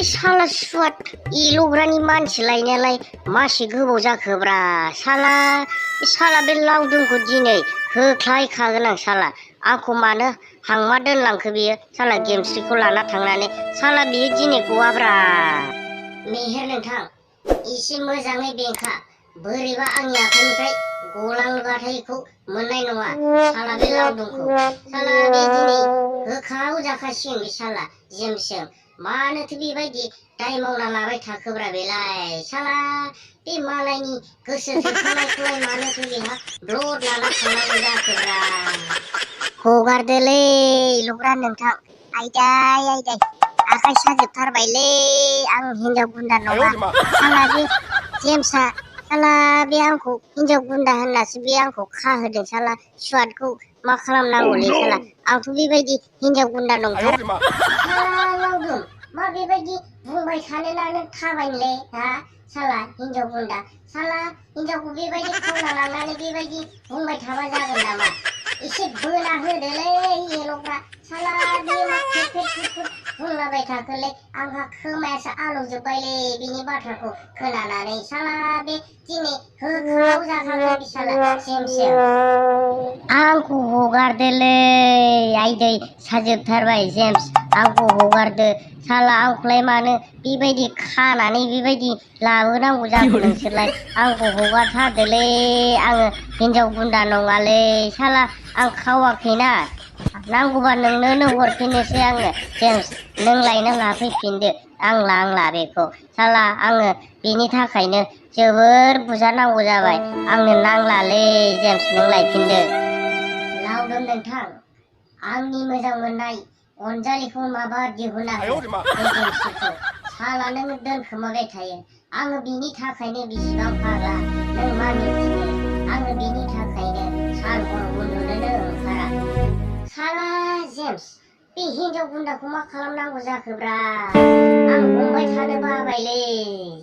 बे साला सुवाद इल'ग्रानि मानसि लायनायालाय मासे गोबाव जाखोब्रा साला बे लावदुमखौ दिनै होख्लायखागोन आं साला आंखौ मानो हांमा दोनलांखो बियो साला गेमस्रिखौ लाना थांनानै साला बियो दिनै गवाब्रा मेहेर नोंथां एसे मोजाङै बेंखा बोरैबा आंनि आखाइनिफ्राय गलाङोबाथाय बेखौ मोननाय नङा साला बे लावदुमखौ साला बे दिनै होखाव जाखासिगोन बे साला जेमसजों मानोथो बेबायदि दाय मावना लाबाय थाखोब्रा बेलाय साला बे मालायनि गोसो थोखानायखौलाय मानोथो बेहा ब्लड लाना थांनांगौ जाखोब्रा हगारदोलै लुग्रा नोंथां आयदाय आखाइ साजोबथारबायलै आं हिनजाव गुन्दा नङा साला बे जेमसा साला बे आंखौ हिनजाव गुन्दा होननासो बे आंखौ खाहोदों साला सुवादखौ मा खालामनांगौलै साला आंथ' बेबायदि हिनजाव गुन्दा नंथारा साला लावदुम मा बेबायदि बुंबाय थानो नों थाबायनोलै हा साला हिनजाव गुन्दा साला हिनजावखौ बेबायदि खावना लांनानै बेबायदि बुंबाय थाबा जागोन नामा एसे बोना होदोलै एल'ग्रा साला बे मा फेट बुंलाबाय थाखोलै आंहा खोमायासो आलौजोब्बायलै बिनि बाथ्राखौ खोनानानै साला बे दिनै होखाव जाखागोन बे साला जेमसजों आंखौ हगारदोलै आयदै साजोबथारबाय जेम्स आंखौ हगारदो साला आंखौलाय मानो बेबायदि खानानै बेबायदि लाबोनांगौ जाखो नोंसोरलाय आंखौ हगारथारदोलै आङो हिनजाव गुन्दा नङालै साला आं खावाखैना नांगौबा नोंनोनो हरफिननोसै आङो जेम्स नों लायना लाफैफिनदो आं लांला बेखौ साला आङो बेनि थाखायनो जोबोर बुजानांगौ जाबाय आंनो नांलालै जेम्स नों लायफिनदो लावदुम नोंथां आंनि मोजां मोननाय अनजालिखौ माबा दिहुना हो बे जेम्सखौ साला नों दोनखोमाबाय थायो आङो बिनि थाखायनो बिसिबां फाग्ला नों मा मिथिनो आङो बिनि थाखायनो सान हर उन्दुनोनो ओंखारा साला जेम्स बे हिनजाव गुन्दाखौ मा खालामनांगौ जाखोब्रा आं बुंबाय थानो बाबायलै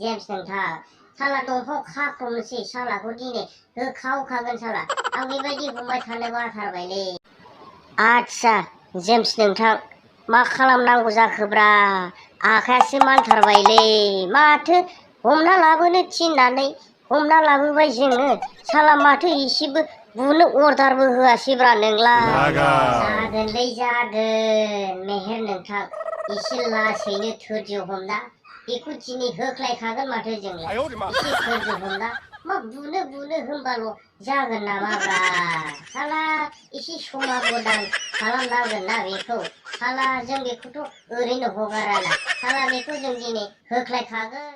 जेम्स नोंथां साला दंफां खाख्रमनोसै सालाखौ दिनै होखावखागोन साला आं बेबायदि बुंबाय थानो बाथारबायलै आदसा जेम्स नोंथां मा खालामनांगौ जाखोब्रा आखायासो मानथारबायलै माथो हमना लाबोनो थिननानै हमना लाबोबाय जोङो साला माथो एसेबो बुनो अर्डारबो होआसैब्रा नोंलाय जागोनलै जागोन मेहेर नोंथां एसे लासैनो धोर्ज हमना बेखौ दिनै होख्लायखागोन माथो जोंलाय एसे धोर्ज हमना मा बुनो होनबाल' जागोन नामाब्रा साला एसे समाबदान खालामनांगोन ना बेखौ साला जों बेखौथ' ओरैनो हगाराना साला बेखौ जों दिनै होख्लायखागोन